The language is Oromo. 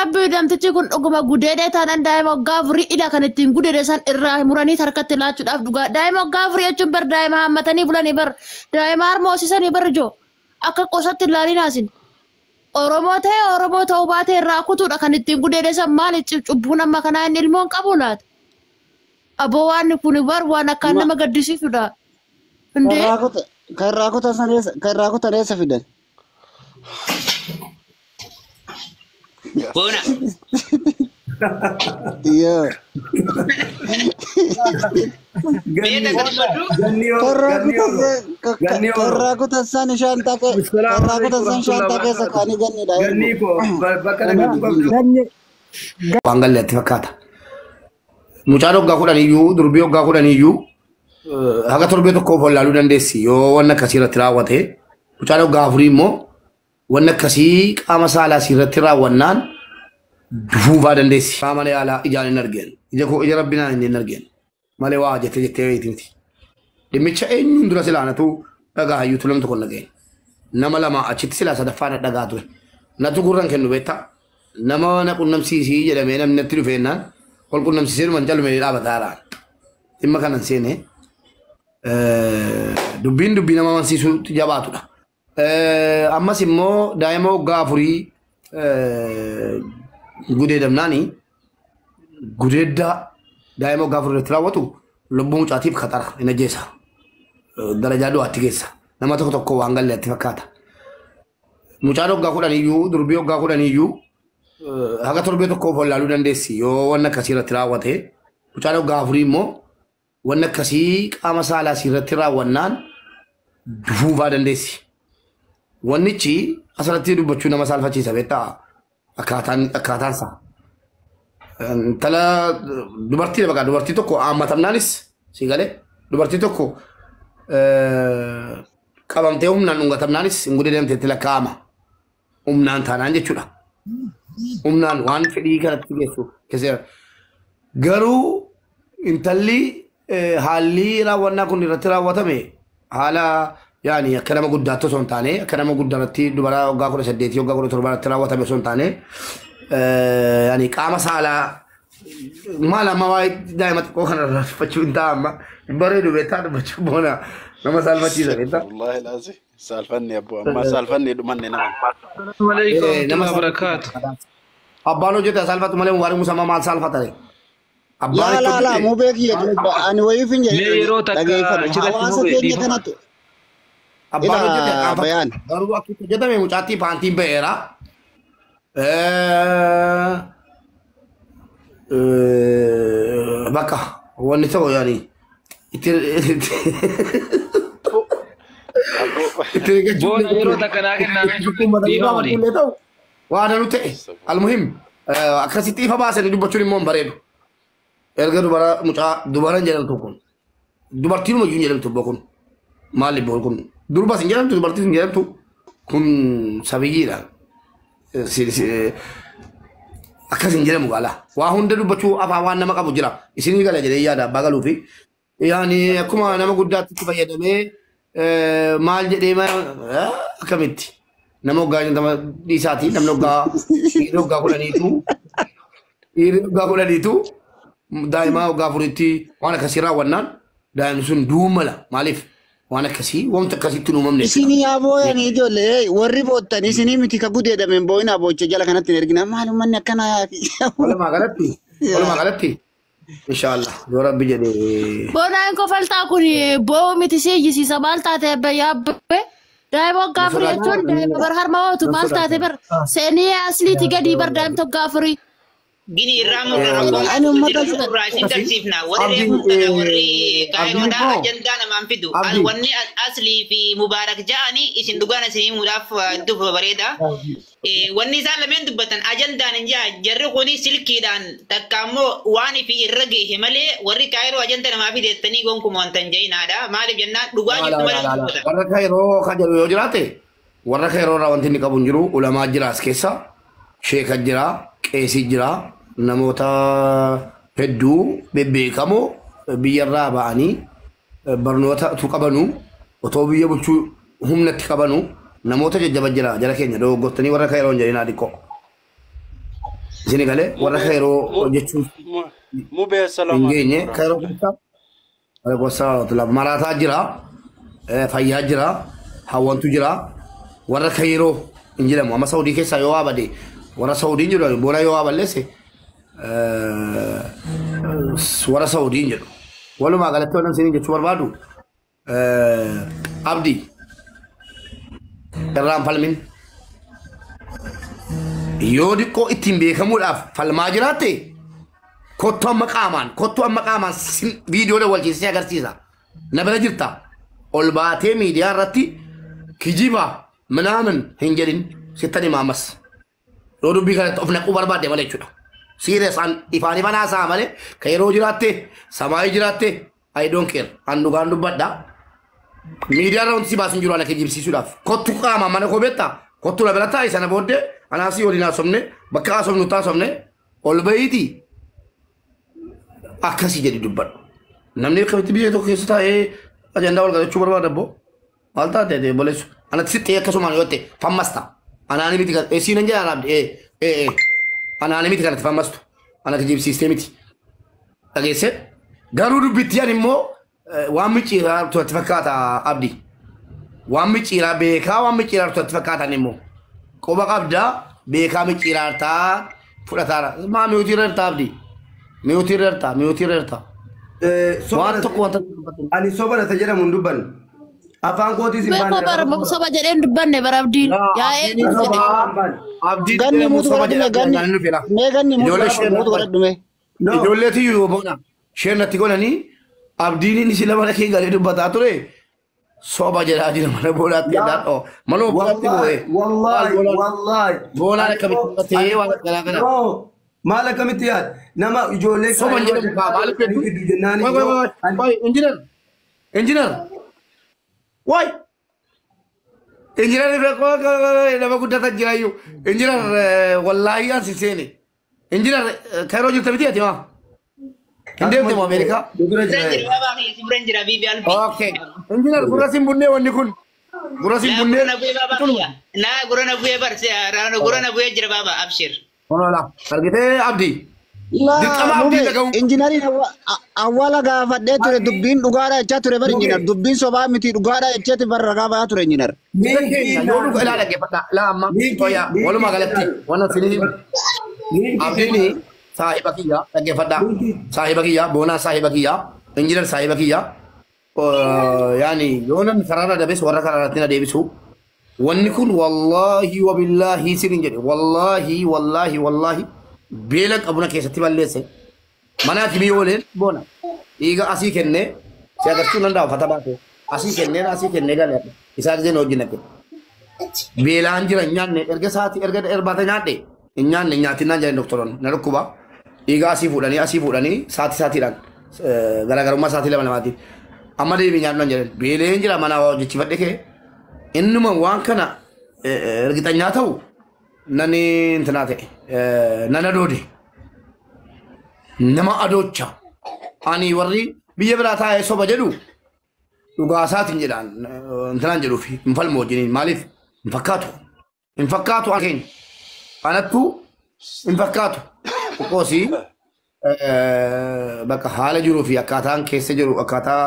Rabbi namtichi kun dhuguma gudeedee taanaan daa'ima waggaa afurii ila kan ittiin gudeede san irraa muranii harkatti laachuudhaaf dhugaa. Daa'ima waggaa afurii jechuun bar daa'ima haammatanii bulanii bar daa'ima harma hoosisanii bar ijoo akka qosatti ilaalin haasin. Oromoo ta'e Oromoo ta'uu baate irraa kutuudha kan ittiin gudeede san maali cubbuun amma kanaa inni ilmoon qabu laata? Aboo waan kun bar waan akkaan nama gaddisiisudha. Indee Kan irraa kutan eessa fidan? Boona. Yoo. Beeta kan dubbadhu. Karraa kutan san shaantaa keessa kaanii gannidha. Ganni koo bakka dhaqatu qabdu. Waan galleetti fakkaata. Mucaan waggaa 10 iyyuu durbii waggaa 10 iyyuu haga torbee tokkoof wallaaluu dandeessi yoo wanni akkasii irratti raawwate. Mucaan waggaa 4 immoo wanni akkasii qaama saalaa irratti raawwannaan dufuufaa dandeessi. Qaama yaalaa ijaan hin argeen. Ija koo ija rabbinaan hin argeen. Malee waa jettee jettee beekti miti. Dhimmicha eenyuun dura silaanatu dhagaa hayyuutu namni tokko dhaga'e. Nama lama achitti silaa sadaffaan dhagaa ture. Natu gurran kennu beektaa. Nama na qunnamsiisii jedhamee namni natti dhufeennaan wal qunnamsiisee dhuman calmee dhaabataa dhimma kanan seene dubbiin dubbii nama amansiisuutti jabaatudha. Ammas immoo daa'ima waggaa 4 gudeedamnaani gudeedda daa'ima waggaa 4 irratti raawwatu lubbuu mucaatiif khatara hin ajjeesa. Darajaa du'aatti geessa. Nama tokko tokko waan galleetti fakkaata. Mucaan waggaa 10 iyyuu durbii waggaa 10 iyyuu haga torbee tokkoof wallaaluu dandeessi yoo wanni akkasii irratti raawwate. Mucaan waggaa 4 immoo wanni akkasii qaama saalaa irratti raawwannaan dufuufaa dandeessi. Wannichi asirratti dubbachuu nama saalfachiisa beektaa akkaataan akkaataan isaa. Intala dubartii bakka dubartii tokko haammatamnaanis si galee dubartii tokko qabamtee humnaan dhungatamnaanis hin gudeedamteetti lakkaa'ama. Humnaan taanaan jechuudha. Humnaan waan fedhii kanatti geessu keessa. Garuu intalli haalli raawwannaa kun irratti raawwatame haala yaani akka nama guddaatti osoo hin taane akka nama guddaatti dubara waggaa 18 waggaa 17 irratti raawwatame osoo hin taane yaani qaama saalaa maal amma waa'ee daa'ima xiqqoo kana irraanfachuu hin ta'a amma hin bareedu beektaa dubbachuu boona nama saalfachiisa beektaa. Wallahi laazim saalfanni abbo amma saalfanni dhumanne nama. Alaikum Nama wabarakatuh. Abbaan hojjete saalfatu malee mubaarik musammaa maal saalfata ree? Abbaan Laa itti laa laa hojjete mubee kiyya ani wayiif hin Mee jedhin yeroo takka dhageeffadhu. achirratti Hawaasa mubee keenya dhiifama. kanatti Abbaan hojjete ila qaanfata. bayaan. Garuu akka itti hojjetame mucaattii paantiin ba'eera. Bakka wanni ta'u yaani itti itti Boona yeroo takka naa kenname dhiifama waliin. ta'u waa danuu ta'e almuhim akkasitti ifa baasanii dubbachuun immoo hin bareedu. Erga dubara mucaa dubara hin jedhamtu kun dubartiin iyyuu hin jedhamtu kun maali boon kun durbas hin jedhamtu dubartiin hin jedhamtu kun sabiyyiidha. Akkas hin jedhamu gaala. Waa hunda dubbachuu afaan waan nama qabu jira. Isinii gala jedhee yaada abbaa galuu fi yaani akkuma nama guddaatti itti fayyadamee maal jedhee akkamitti nama waggaa 50 dhiisaati namni waggaa dhiirri waggaa 10tu dhiirri waggaa 10tu daa'ima waggaa 4tti waan akkasii raawwannaan daa'imni sun du'uu mala maaliif waan akkasii wanta akkasiitti hin uumamne jechuudha. Isinii yaa booyan ijoollee warri boottan isinii miti ka gudeedameen boo'inaa boocha jala kanatti hin ergina maal uummanni akkana yaafi. Walumaa galatti inshaallah yoo rabbi jedhee Boonaan kofaltaa kun boo'u miti si iyyisiisa maal taate abbayyaa abbe. Daa'ima waggaa 4 jechuun daa'ima bar harma ootu maal taate bar seenii asliiti gadii bar daa'imta waggaa 4. Gini irraa murra rakkoon Ani uummata irraa isin garsiifna. Warri Abdiin reefu kana warri abdiin kaayiroodhaa koo ajandaa namaan fidu. Abdii Wanni aslii fi mubaarak ja'anii isin dhugaan isin himuudhaaf hedduu bareeda. Wanni isaan lameen dubbatan ajandaan hin jaa jarri kuni silkiidhaan takka ammoo waan ifi irra gahe malee warri kaayiroo ajanda namaa fideettanii gonkumaa wanta hin ja'inaadha. Maaliif jennaan dhugaa Laa jirtu laa malee laa laa. dubbatan. Warra kairoo kan jedhu yoo jiraate warra kairoo irraa wanti inni qabu hin jiru ulamaa jira as keessa sheeka jira qeesii jira namoota hedduu bebbeekamoo biyyarraa ba'anii barnoota utuu qabanuu otoo biyya bulchuu humnatti qabanuu namoota jajjaba jira jara keenya dogoggortanii warra kairoo hin jedhinaa xiqqoo. Isin galee warra kayroo hojjechuuf Mubee hin assalaamu geenye. alaikum Kayroo warahmatullahi. keessa gosa maraataa jira, fayyaa jira, hawwantu jira. Warra kayroo hin jedhamu. Amma Saudii keessaa yoo waabade warra Saudii hin jedhu boona yoo waaballeesse warra Saudii hin jedhu. Walumaa galatti wannan isiniin jechuu barbaadu Abdii irraan falmin. Yoo diqqoo ittiin beekamuudhaaf falmaa jiraatte kottu amma qaamaan kottu amma qaamaan viidiyoo dawwalchiisee agarsiisa. Na bira jirta. Ol baatee miidiyaa irratti kijiba minaamin hin jedhin sittan himaa ammas. Yoo dubbii kanatti of naquu barbaadde malee jechuudha. Serious an ifaan ifaan haasa'a malee kan yeroo jiraatte samaayii jiraatte I don't care. An dhugaan dubbadha. Miidiyaa irra wanti si baasu hin jiru ana kijibsiisuudhaaf. Kottu qaamaan mana koo beektaa? Kottu na bira taa'i sana booddee anaasii waliin haasofne bakka haasofnu taasofne ol bahiitii akkasii jedhi dubbadhu. Namni akkamitti biyya tokko keessa taa'ee ajandaa wal galachuu barbaada abboo? Maal taate ati obboleessu? Anatti sitti akkasumaan yoo ta'e fammasta. Anaani miti kan siin hin jedhaan abdi ee anaani miti kanatti fammastu. Ana kijibsiistee miti. Dhageesse garuu dubbittii ani immoo waan micciiraa turatti fakkaata abdi. Waan micciiraa beekaa waan micciiraa turatti fakkaatan immoo. Quba qabdaa beekaa micciiraa taa fudhataara. Maa mute irra jirta abdi? Mute irra jirta mute irra jirta. Waan tokko wanta Ani soba nata jedhamu hin dubbanne. Afaan kootiis hin Beekoo baane. bara soba jedheen dubbanne bara abdiin. Yaa eenyu jedhe. Abdii Ganni muutu soba godhadhume ganni. jedhamu fedha. Mee ganni muutu Ijoollee godhadhu isheen muutu godhadhume. No. Ijoollee tiyyuu boona. Isheen natti godhanii abdiin inni sila mana kee galee dubbataa ture soba jedhaa jira mana boodaatti jedhaa dhoo mana boodaatti boo'ee. Wallahi, wallahi. Boonaan akkamitti ta'ee waan akkanaa kana. No. Maal akkamitti yaad? Nama ijoollee Soba hin jedhamu kaa maaliif fiddu jennaani. Wai wai wai wai injinar injinar wai injinar nama guddatan jiraayyuu injinar wallaahi an si seene injinar kairoo jirta miti ati maa hin deemte moo Ameerikaa? Dubira Biran jira. jira baabaa kiyya, si biran jira biibi albi. Okay. Injinar gurra sin bunnee wanni kun gurra sin Laa bunnee gurra na bu'ee baabaa kiyya. Laa gurra na bu'ee barse gurra na bu'ee jira baabaa abshir. Hola argitee Abdii Laa dirqama Abdii mube dhaga'u. injinariin awwaala gaafadhee ture dubbiin dhugaadha jechaa ture bar injinar dubbiin sobaa miti dhugaadha jecheeti bar ragaa bahaa ture injinar. Biyya keenya yoo dhuga ilaa dhaggeeffadha laa amma toya walumaa galatti waan isin Abdiin saahiba kiyya dhaggeeffadha saahiba kiyya boonaa saahiba kiyya injinar saahiba kiyya yaani yoo namni karaarra dabes warra karaarratti na deebisu wanni kun wallaahi wabillaahi sinin jedhe wallaahi wallaahi wallaahi beela qabuna keessatti balleesse mana kimii ooleen boona dhiiga asii kennee si agarsiisuu nan uffata baate asii kennee asii kennee galee isaa giseen hojii naqe beelaan jira hin nyaanne erga sa'aatii erga irbaata nyaadhe hin nyaanne nyaatinaan jedhan doktoroon na dhukkuba dhiiga asii fuudhanii sa'aatii sa'aatiidhaan garaagarummaa sa'aatii lama lamaatiin amma deebii nyaadhu jedhan beeleen jira mana hojjechifadhe kee innuma waan kana ergixanyaa ta'u nani intinaa ta'e nan adoode nama adoocha ani warri biyya biraa taa'ee soba jedhu dhugaasaatiin jedhaan intinaan jedhuuf hin falmu wajjiniin maaliif hin fakkaatu hin fakkaatu keenya anattu hin fakkaatu qoosii bakka haala jiruu fi akkaataan keessa jiru akkaataa